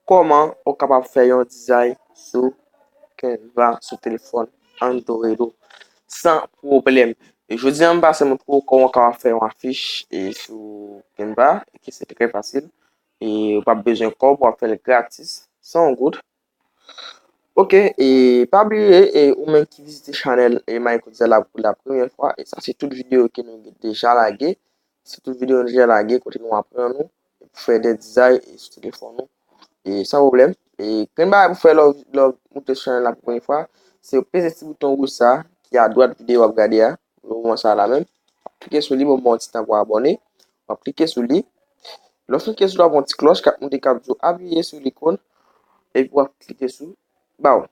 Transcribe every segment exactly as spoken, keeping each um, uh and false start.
kòman ou kapab fè yon dizay sou Canva, sou telefòn Android ou, san pwoblèm. E jodi a, m pase montre w kòman w kapab fè yon afich e sou Canva, e ki se trè fasil. E ou p ap bezwen kòb, w ap fè l gratis, san yon goud. Ok, e pa bliye, e ou menm ki vizite chanèl e Michael Zella pou la premyè fwa, e sa se tout videyo ke nou deja lage, se tout videyo nou deja lage kote nou aprann nou pou fè de dizay e sou telefòn nou. E san pwoblèm. E grenn bagay pou fè lè w, lè w moute sou chanèl la pou premye fwa, se peze ti bouton wouj sa ki adwat videyo w ap gade a, nan moman sa la menm. Klike sou li, bon, bon, ti tan pou abòne. W ap klike sou li. Lè w fin klike sou li, w ap wè yon ti klòch k ap moute k ap di w apiye sou likòn. Epi w ap klike sou, baw.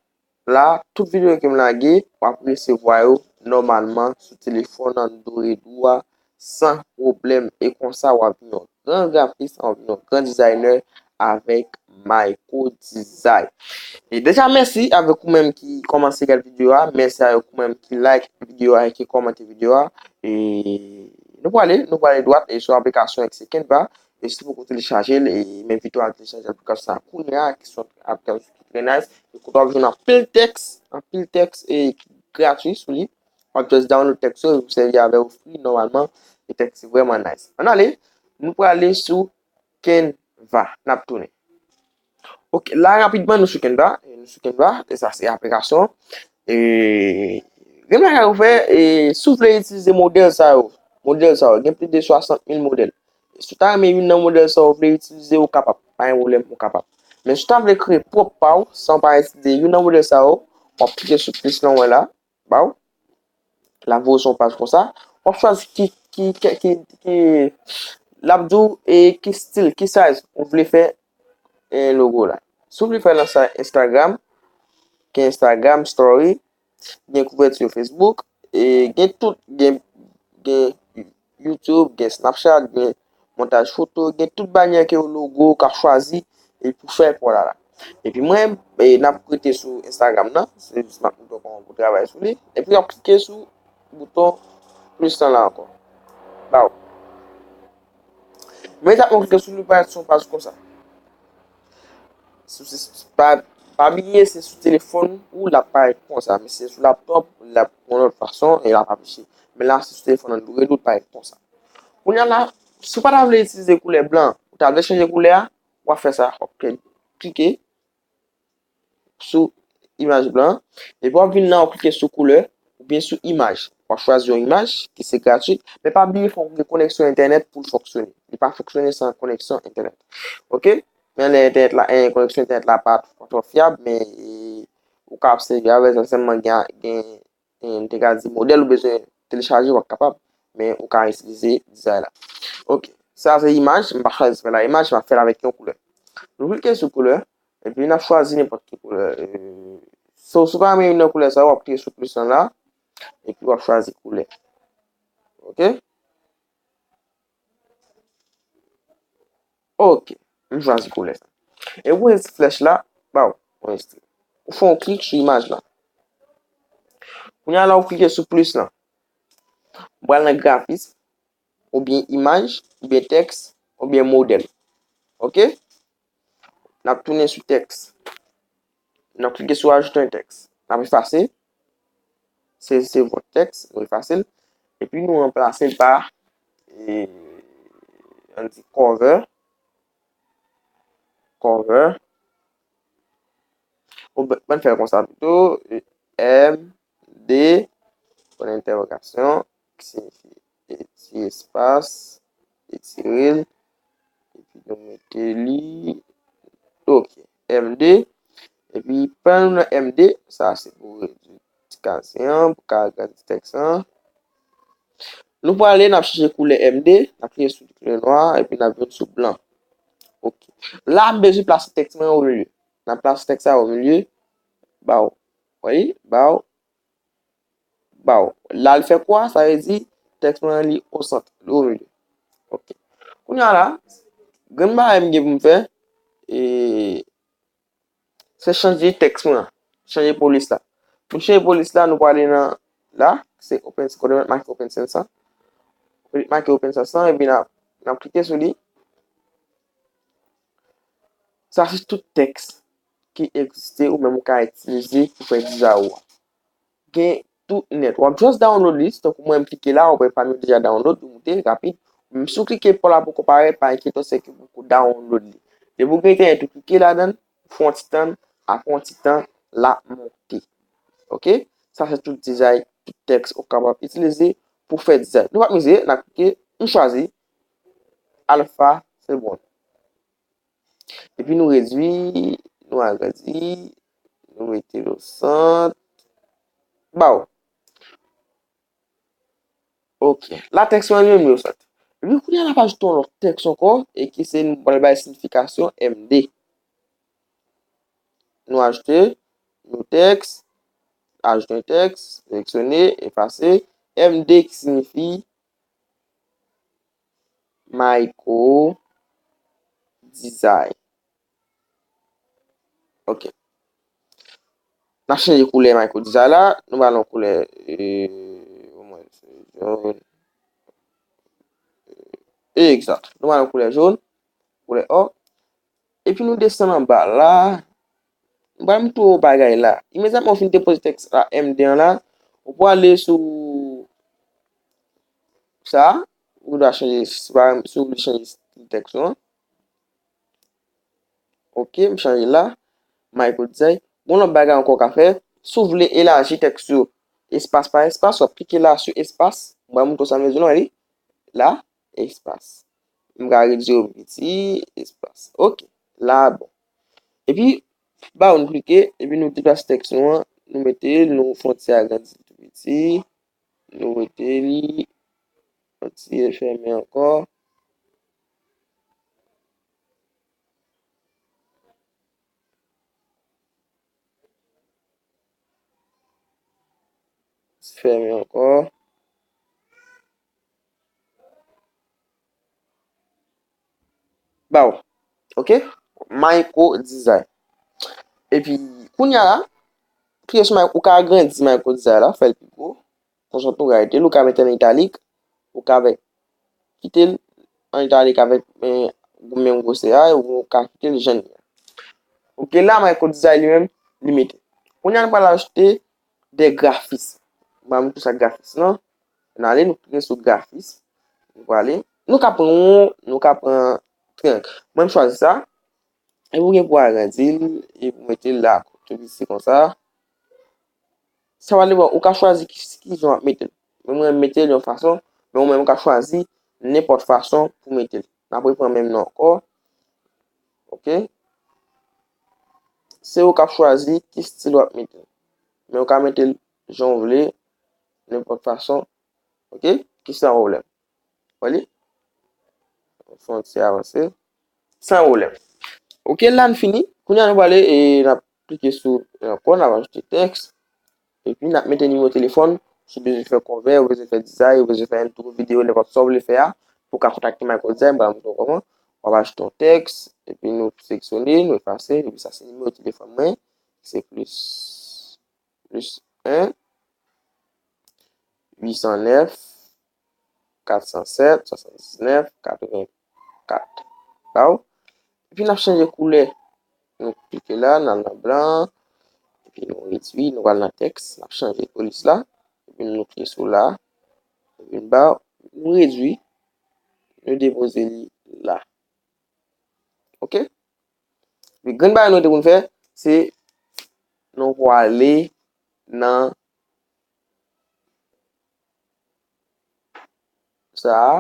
La, tout videyo ke m lage, w ap resevwa yo nòmalman sou telefòn Android ou a san pwoblèm. E konsa, w ap vin yon gran grafis, w ap vin yon gran dizayner avèk Michael Design. E deja, mèsi avèk ou menm ki kòmanse gade videyo a. Mèsi avèk ou menm ki like videyo a e ki kòmante videyo a. E nou prale, nou prale dwat e sou aplikasyon ki se Canva. E si w poko telechaje l, e m envite w al telechaje aplikasyon sa a kounye a, ki se yon aplikasyon ki trè nice. E kote w ap jwenn anpil tèks, anpil tèks e ki gratui sou li. W ap just download tèks yo, e w sèvi avè yo free nòmalman. E tèks yo vrèman nice. Ann ale, nou prale sou Canva. N ap tounen. Ok, la rapidman nou sou Canva, e nou sou Canva, e sa se aplikasyon. E gen bagay ou fè, e si w vle itilize modèl sa yo, modèl sa yo, gen plis de swasant mil modèl. Si w ta renmen youn nan modèl sa yo, w vle itilize, ou kapab, pa gen pwoblèm, ou kapab. Men si w ta vle kreye pwòp pa w, san w pa itilize youn nan modèl sa yo, w ap klike sou plis lan w wè la, ba w. L ap voye w sou yon paj konsa. W ap chwazi ki, ki, ki, ki, ki, l ap di w, e, ki stil, ki size ou vle fè, e, logo la. Si w vle fè l nan sa Instagram, gen Instagram Story, gen kouvèti Facebook, e, gen tout, gen, gen YouTube, gen Snapchat, gen montaj foto, gen tout banyè ke logo ou ka chwazi e pou fè pou w la la. Epi mwen, e, n ap rete sou Instagram nan, se jis m ap montre w kòman pou travay sou li. Epi w ap klike sou bouton plis lan la ankò. Baw. Men sa, w klike sou li, parèt sou yon paj konsa. Sou, se, pa, pa bliye, se sou telefòn ou l ap parèt konsa, men se sou laptop, l ap yon lòt fason, e l ap afiche. Men la, se sou telefòn Android ou l parèt konsa. Kounye a la, si w pa ta vle itilize koulè blan, ou ta vle chanje koulè a, w ap fè sa, w ap klike sou imaj blan, epi w ap vin la, w ap klike sou koulè, oubyen sou imaj. W ap chwazi yon imaj ki se gratui, men pa bliye fòk ou gen koneksyon entènèt pou l fonksyone. Li pa fonksyone san koneksyon entènèt. Ok? Men lè entènèt la, eh, koneksyon entènèt la pa twò, twò fyab, men, eh, ou ka obsève avè l, sèlman gen, gen, eh, m te ka di modèl ou bezwen telechaje, w ap kapab, men ou ka itilize dizay la. Ok, sa se imaj, m pa chwazi fè la imaj, m ap fè l avèk yon koulè. Nou klike sou koulè, epi n ap chwazi nenpòt ki koulè. Eh, so, si w pa renmen youn nan koulè sa yo, w ap klike sou plis lan la, epi w ap chwazi koulè. Ok? Ok, m chwazi koulè sa. E w wè ti flèch la, ba w, ou enstri. Ou fè yon klik sou imaj la. Kounye a la, ou klike sou plis lan. Ou pral nan grafis, oubyen imaj, oubyen tèks, oubyen modèl. Ok? N ap tounen sou tèks. N ap klike sou ajoute un texte. N ap efase. Se, se vòt tèks, nou efase l. Epi nou ranplase l pa, e, ann di cover. Cover. Ou b-, bann fè l konsa pito. M D, pwen entèwogasyon, ki siyifi ti espas, etire l, epi nou mete li, ok, M D, epi pandan nou nan M D, sa se pou redui ti kazye an, pou ka agrandi tèks lan. Nou prale, n ap chanje koulè M D, n ap klike sou koulè nwa, epi n ap vin sou blan. Ok. La, m bezwen plase tèks mwen o milye. N ap plase tèks sa o milye. Ba w. Wi, ba w. Ba w. La, l fè kwa, sa vle di tèks mwen li o sant, li o milye. Ok. Kounye a la, grenn bagay m gen pou m fè, e, se chanje tèks mwen an. Chanje polis la. Pou n chanje polis la, nou prale nan la, se open, kote mwen make open sans lan. Make open sans lan, epi n ap, n ap klike sou li. Sa se tout tèks ki egziste ou menm ou ka itilize pou fè dizay ou a. Gen tout nèt. W ap just download li, tankou mwen m klike la, ou wè pa m yo deja download, ou moute rapid. Menm si w klike pa w la poko parèt, pa enkyete w, se ke w poko download li. Depi w gen entènèt ou klike ladan l, fè yon ti tann, apre yon ti tan, l ap monte. Oke? Sa se tout dizay, tout tèks ou kapab itilize pou fè dizay. Nou p ap mize, n ap klike, nou chwazi Alpha Carbon. Epi nou redui, nou agrandi, nou mete l o sant. Baw. Oke. La tèks mwen menm li o sant. Epi kounye a n ap ajoute yon lòt tèks ankò, e ki se nou pral bay siyifikasyon M D. Nou ajoute yon tèks, ajoute yon tèks, seleksyone, efase, M D ki siyifi Micro Design. Ok. N ap chanje koulè Micro Design la. Nou ba l yon koulè, e, omwen, jòn. Egzat. Nou ba l yon koulè jòn, koulè or. Epi nou desann anba la. Nou pral montre w bagay la. Imedyatman w fin depoze tèks la, M D an la, ou prale sou sa, ou dwe chanje, si w vle chanje stil tèks ou an. Ok, m chanje la. Micro Design. Gon lòt bagay ankò w ka fè. Si w vle elaji tèks yo espas pa espas, w ap klike la sou espas. M pral montre w sa m bezwen la, wi. La, espas. M ka redui yo pi piti, espas. Ok, la bon. Epi, ba nou klike, epi nou deplase tèks nou an, nou mete l, nou fè yon ti agrandi l tou piti, nou mete li, yon ti fèmen ankò. Fèmen ankò. Baw. Ok? Micro Design. Epi, kounye a la, klike sou Micro, ou ka agrandi Micro Design la, fè l pi gwo. Konsa tou rete l, ou ka mete l an italik, ou ka avèk, kite l an italik avèk, men, menm gwosè a, ou ka kite l jan l ye a. Ok, la, Micro Design li menm, li mete. Kounye a, nou pral ajoute de grafis. Ban m tou sa grafis lan. N ale, nou klike sou grafis. Nou prale. Nou ka pran yon, nou ka pran triyang. Mwen, m chwazi sa. Epi ou gen pou agrandi l, epi ou mete l la, tou piti konsa. Sa va depann, ou ka chwazi ki, ki jan w ap mete l. Men mwen, m mete l yon fason, men ou menm ou ka chwazi nenpòt fason pou mete l. N ap reprann menm nan ankò. Ok? Se ou k ap chwazi ki stil w ap mete l. Men ou ka mete l jan w vle, nenpòt fason. Ok? Ki san pwoblèm. Wè li? Fè yon ti avanse. San pwoblèm. Ok, la n fini. Kounye a nou prale e n ap klike sou ankò, n ap ajoute tèks. Epi n ap mete nimewo telefòn. Si w bezwen fè cover, ou bezwen fè dizay, ou bezwen fè intro videyo, nenpòt sa w vle fè a, pou w ka kontakte Micro Design, m pral montre w kòman. W ap ajoute yon tèks, epi nou seleksyone, nou efase, epi sa se nimewo telefòn mwen, se plis, plis en, uit san nèf, kat san sèt, swasanndiznèf, katrevenkat. Baw. Epi n ap chanje koulè. Nou klike la, n al nan blan. Epi nou redui, nou al nan tèks. N ap chanje polis la. Epi nou klike sou la. Epi n ba, nou redui. Nou depoze li la. Ok? Epi grenn bagay nou te pou n fè, se nou prale nan sa a,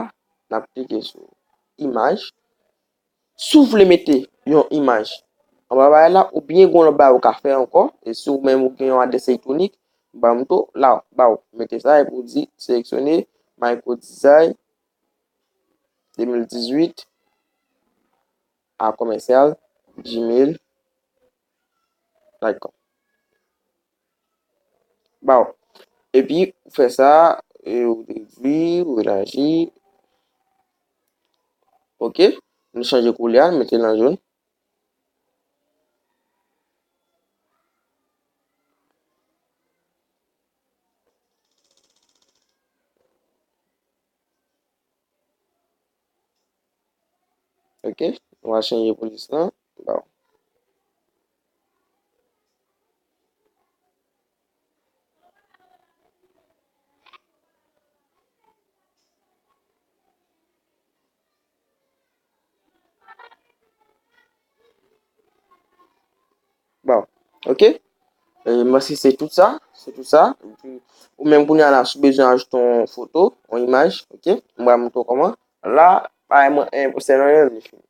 n ap klike sou imaj. Si w vle mete yon imaj anba bagay la, oubyen gen yon lòt bagay ou ka fè ankò, e si w menm ou gen yon adrès elektwonik, ba m tou, la, ba w mete sa, epi w di, seleksyone Micro Design de mil dizuit a commercial gmail dot com. Baw. Epi, ou fè sa, e ou redui, ou elaji. Ok. Nou chanje koulè a, nou mete l an jòn. Ok. Nou va chanje polis lan. Baw. Ok? E, mwen si se tout sa, se tout sa. Epi, ou menm kounye a la, si w bezwen ajoute yon foto, yon imaj, ok? Mwen ba moutre w kòman. La, pa mwen, se nan yon li fini.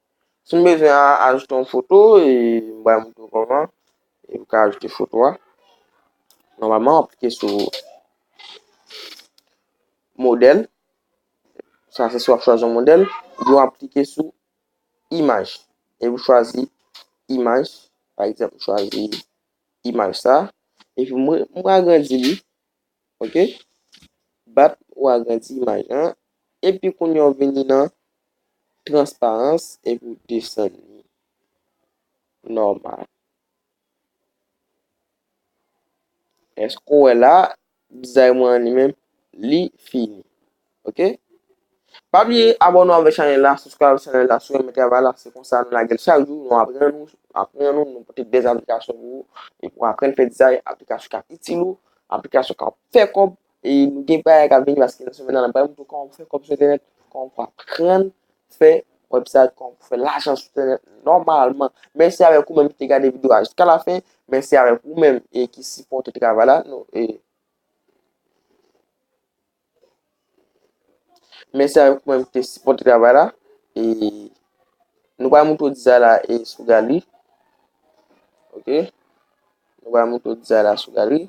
Si w bezwen a- ajoute yon foto, e, mwen ba moutre w kòman. E, ou ka ajoute foto a. Nòmalman, w ap klike sou modèl. Sa, se si w ap chwazi yon modèl. Epi w ap klike sou imaj. Epi w chwazi imaj. Pa egzanp, w chwazi imaj sa. Epi mwen, mwen agrandi li. Ok? Bat ou agrandi imaj lan. Epi kounye a w vini nan transparans epi w desann li. Nòmal. Èske w wè la, dizay mwen an li menm, li fini. Ok? Pa bliye abòne w avèk chanèl la, subscribe chanèl la, si w renmen travay la, se konsa nou lage l chak jou, nou aprann nou, aprann nou, nou pote bèl aplikasyon pou ou, e pou w aprann fè dizay, aplikasyon k ap itil ou, aplikasyon k ap fè kòb, e nou gen bagay k ap vini paske nan semèn nan, n ap bay moun tou kòman pou fè kòb sou entènèt, kòman pou aprann fè website, kòman pou fè lajan sou entènèt nòmalman. Mèsi avèk ou menm ki te gade videyo a jiska lafen, mèsi avèk ou menm e ki sipòte travay la, nou, e Mèsi avèk ou menm ki te sipòte travay la. E nou pral moutre w dizay la e sou galeri. Ok? Nou pral moutre w dizay la sou galeri.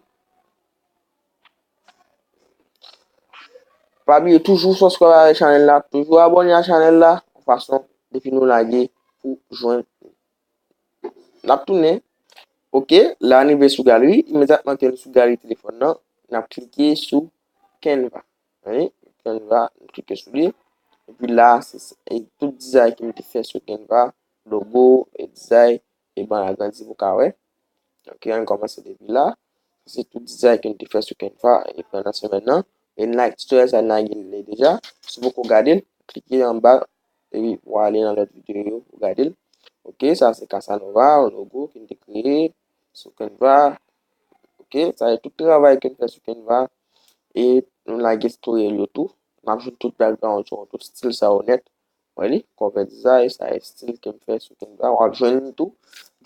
Pa bliye toujou subscribe avèk chanèl la, toujou abòne a chanèl la. Yon fason, depi nou lage, ou jwenn. N ap tounen. Ok, la n rive sou galeri. Imedyatman ke nou sou galeri telefòn nan, n ap klike sou Canva. Wi, Canva, nou klike sou li. Epi la, se, se e tout dizay ke m te fè sou Canva, logo, e dizay, e ban agrandi pou ka wè. Ok, ann kòmanse depi la. Se tout dizay ke m te fè sou Canva, e pandan semèn nan. E n like tutorial sa, n lage l deja. Si w poko gade l, klike anba, epi w ale nan lòt videyo pou w gade l. Ok, sa se Casanova, yon logo ke n te kreye sou Canva. Ok, sa se tout travay ke n fè sou Canva. E nou lage tutorial yo tou. N ap jwenn tout background yo, tout stil sa yo nèt. Wè li, cover design, sa e stil ke m fè sou Canva. W ap jwenn li tou.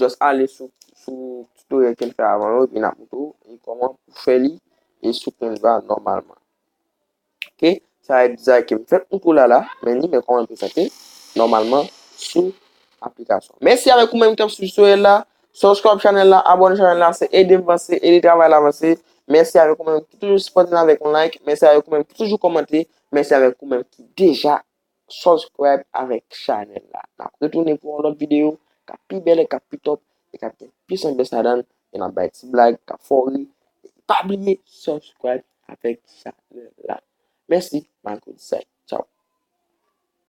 Just ale sou, sou tutorial ke n fè avan yo, epi n ap moutre w e kòman pou fè li e sou Canva nòmalman. Ok, sa e dizay ke m fèk moutre w la la, men li, men kòman l prezante nòmalman sou aplikasyon. Mèsi avèk ou menm k ap swiv tutorial la. Subscribe chanèl la, abòne chanèl la, se ede m vanse, ede travay la vanse. Mèsi avèk ou menm ki toujou sipòte n avèk yon like. Mèsi avèk ou menm ki toujou kòmante. Mèsi avèk ou menm ki deja subscribe avèk chanèl la. N ap retounen pou yon lòt videyo k ap pi bèl e k ap pi top e k ap gen plis anbyans ladan l. E n ap bay ti blag k ap fè w ri. E pa bliye subscribe avèk chanèl la. Mèsi, Marco Design.